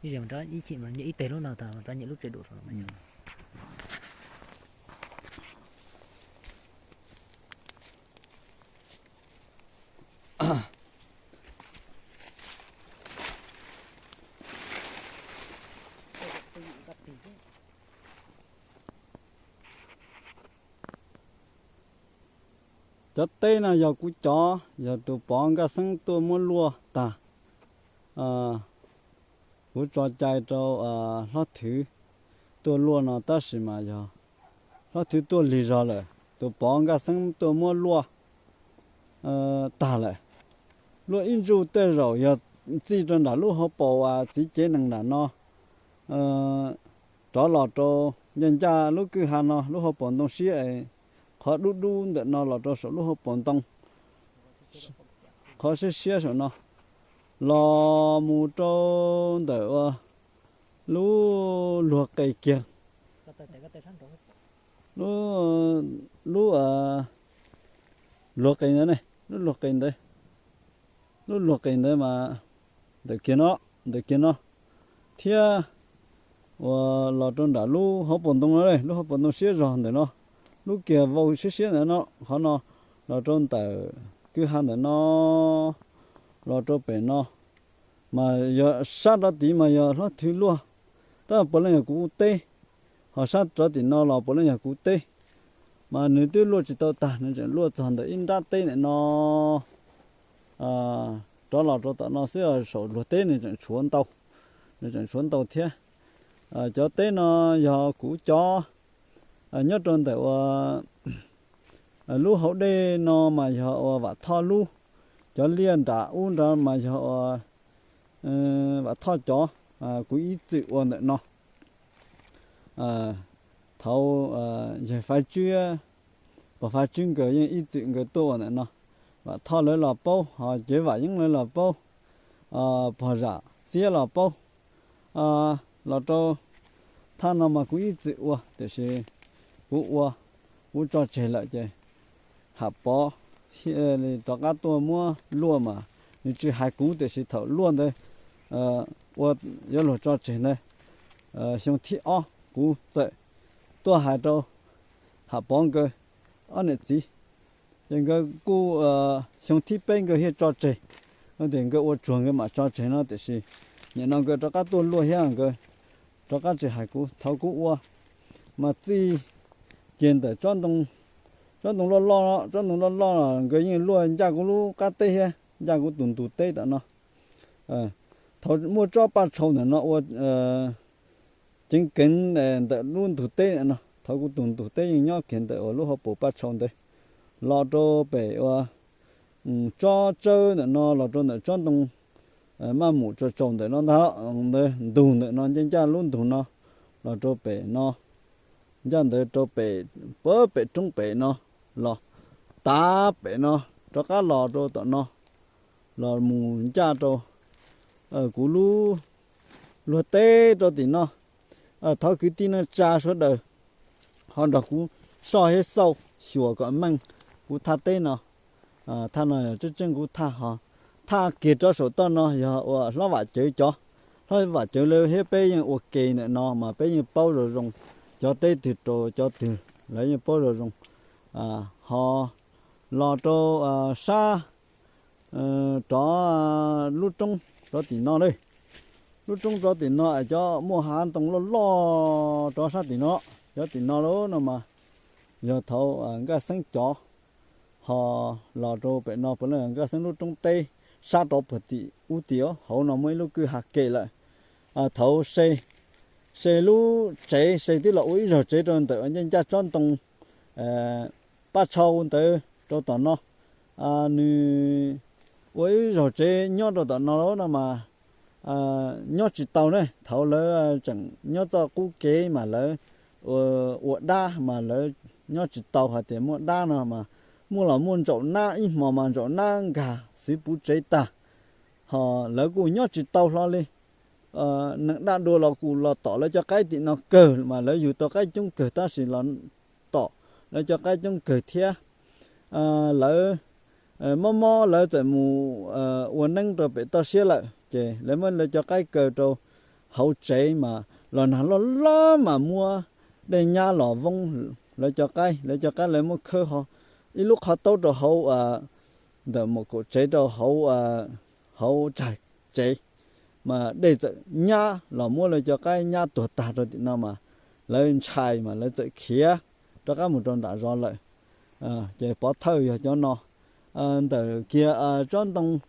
Ib zaug rov ib chim mas nyiam ib teg lub no tas rov nyiam lub tsev dua rau no. Cov teb no yog kuv cov, yog tus Pov Nkaj Xeeb tuaj muab luaj tag. Kuv tso cai rau hlob Thwv tuaj luaj no tab sis mas yog hlob Thwv tuaj lig zog lawm, tus Pov Nkaj Xeeb tuaj muab luaj tag lawm. Luaj ib ntsuj tej zaum yog txij rau nram lub hauv paus uas txiv cev nees nram no rov los rau ncaj ncaj lub kwj ha no, lub hauv paus ntoo siab es qhov dub dub ntawm no los rau saum lub hauv paus ntoo, qhov siab siab saum no, los mus rau ntawm ua lub luag qe kiag, lub, lub luag qe ntawd ne, lub luag qe ntawd, lub luag qe ntawd mas ntawm kiag no, ntawm kiag no, thiab uas los rau nram lub hauv paus ntoo no, lub hauv paus ntoo siab zog ntawm no, lub kiag vau siab siab ntawm no, qhov no los rau ntawm kwj ha ntawm no, los rau pem no, mas yog sab rov tid mas yog hlob Thwv luaj, tab puav leej yog kuv teb, ho sab rov tim no los puav leej yog kuv teb, mas nws twb luaj tsis tau tag, nws tseem luaj txog ntawm ib nrab teb ntawm no. Rov los rau tom no xwb, saum luag teb nws tseem tshuav ntau, nws tseem tshuav ntau thiab. Cov teb no yog kuv cov, nyob rau ntawm ua lub hauv dej no mas yog ua Vam Thoj lub, cov liaj nram ub nrad mas yog ua Vam Thoj cov, kuv ib txwm ua ntawm no. Thaud yawg Faiv Tswb, pog Faiv Tswb nkawd yeej ib txwm nkawd tuaj ua ntawm no. Vam Thoj lawv los paub, ho Cev Vam Yeeb lawv los paub, pog Zam Txiab los paub. Los rau thaj no mas kuv ib txwm ua, tiam sis kuv ua, kuv tso tseg lawm ces Ham Pov li rov qab tuaj muab luaj mas nws tsis hais kuv, tiam sis thaum luaj ntawd ua yuav luag tso tseg ntawd, xyoo thib ob kuv txawm tuaj hais rau Ham Pov nkawd ob niam txiv, ces nkawd kuj, xyoo thib peb nkawd thiaj tso tseg, tias nkawd ua tsuag nkawd mam tso tseg no, tiam sis nim no nkawd rov qab tuaj luaj thiab nkawd rov qab tsis hais kuv. Thaud kuv ua mas txij kiag ntawm tsob ntoo, tsob ntoo loj loj, tsob ntoo loj loj los nkawd yeej luaj ncaj kuv lub qab teb thiab ncaj kuv tus ntug teb tom no. Thaud muaj tsob paj tshau ntawm no ua ceev keev ntawm lub ntug teb no, thaud kuv tus ntug teb yeej nyob kiag ntawm ua lub hauv paus paj tshau ntawd, los rau pem ua tsob tsawb ntawm no los rau ntawm tsob ntoo maj mus tsaus tsaus ntawm no ntag, ntawd ntug ntawm no ncaj ncaj lub ntug no, los rau pem no, ncaj ntawd rau pem, pem roob pem no, los tav pem no, rov qab los rau tom no, los mus ncaj rau kuv lub luag teb rau tim no. Thov kwv tij neej tsa sawv daws ho nrog kuv soj thiab xauj xyuas kom meej kuv thaj teb no. Thaj no yog tseeb tseeb kuv thaj ho, thaj kiag rov saum toj no yog ua hlob Vam Cawv cov. Hlob Vam Cawv lawv thiab peb yeej ua ke ntawm no mas peb yeej paub zoo zoo, cov teb twg rau cov twg lawv yeej paub zoo zoo. Ho los rau sab rov lub roob rov tim no lawm. Lub roob rov tim no es cov muaj hav ntoo loj loj rov sab tim no, cov tim no lawm no mas yog thaud Nkaj Xeeb cov, ho los rau pem no puav leej Nkaj Xeeb lub roob teb sab rov puag tim ub tim hauv no muaj ib lub kwj ha ke lawm. Thaud se, se lub tsev se twb los ua ib zaug tsev rau ntawm ncaj ncaj tsob ntoo paj tshau ntawd rau tom no. Nws ua ib zaug tsev nyob rau tom no lawm no mas nyob tsis tau ne. Thaud lawv tseem nyob txoj qub kev mas lawv ua dab mas lawv nyob tsis tau hais tias muaj dab no mas muaj los muaj ntsaum nab, ib hmo mas ntsaum nab nkag xwv puv tsev tag, ho lawv kuj nyob tsis tau hlo li. Neeg dab dua los kuj los tom lawv cov qaib tim no kawg mas lawv yug tau qaib coob kawg tab sis los tom lawv cov qaib coob kawg thiab. Lawv mob mob lawv txawm mus ua neeb rau pem toj siab lawm ces lawv muab lawv cov qaib kaw rau hauv tsev mas los nag loj loj mas muab dej nyab los voob lawv cov qaib, lawv cov qaib lawv muab khawb ho ib lub qhov taub rau hauv ntawm mum kaum tsev rau hauv, hauv tsag tsev, mas dej txawm nyab los muab lawv cov qaib nyab tuag tag rau tim no mas lawv ntshai mas lawv txawm khiav rov qab mus rau nram zos lawm. Ces pov thawj yog cov no, ntawm kiag tsob ntoo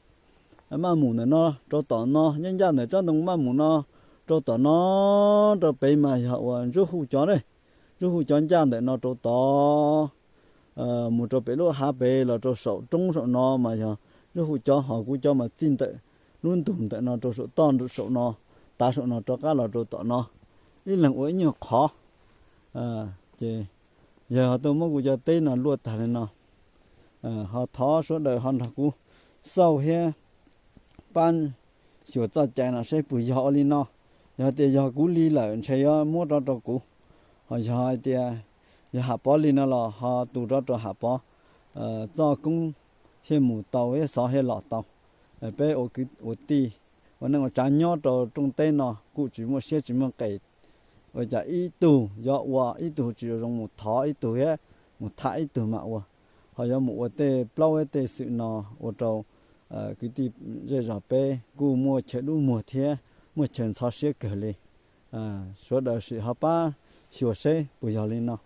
maj mus ntawm no rau tom no, nyob ncaj ntawm tsob ntoo maj mus no rau tom no rau pem mas yog uas Ntsuab Huj cov ne, Ntsuab Huj cov ncaj ntawm no rau tod mus rau pem lub hav pem los rau saum roob saum no mas yog Ntsuab Huj cov, ho kuv cov mas txij ntawm lub ntug ntawm no rau saum toj saum no, tav saum no rov qab los rau tom no, ib leeg ua ib nyuag qhov. Ces yog tuaj muab kuv cov teb no luaj tag li no, ho thov sawv daws ho nrog kuv xauj thiab pab xyuas txoj cai no seb puas yog ua li no. Yog tias yog kuv li lawm ntshe yuav muab rov rau kuv, ho yog hais tias yog Ham Pov li no los ho tus rov rau Ham Pov txoj koob thiaj mus tau thiab xov thiaj los tau. Peb ua kwv ua tij ua neej ua tsav nyob rau rooj teb no kuj tsis muaj siab tsis muaj qes, ua cas ib tug yuav ua ib tug tsis zoo mus thov ib tug thiab mus tham ib tug mam ua, ho yuav mus ua tej plaub tej xwm no ua rau kwv tij zej zog peb kuj muaj chaw dub muag thiab muaj chaw ntxhov siab kawg li. Sawv daws sim ho pab xyuas seb puas yog li no.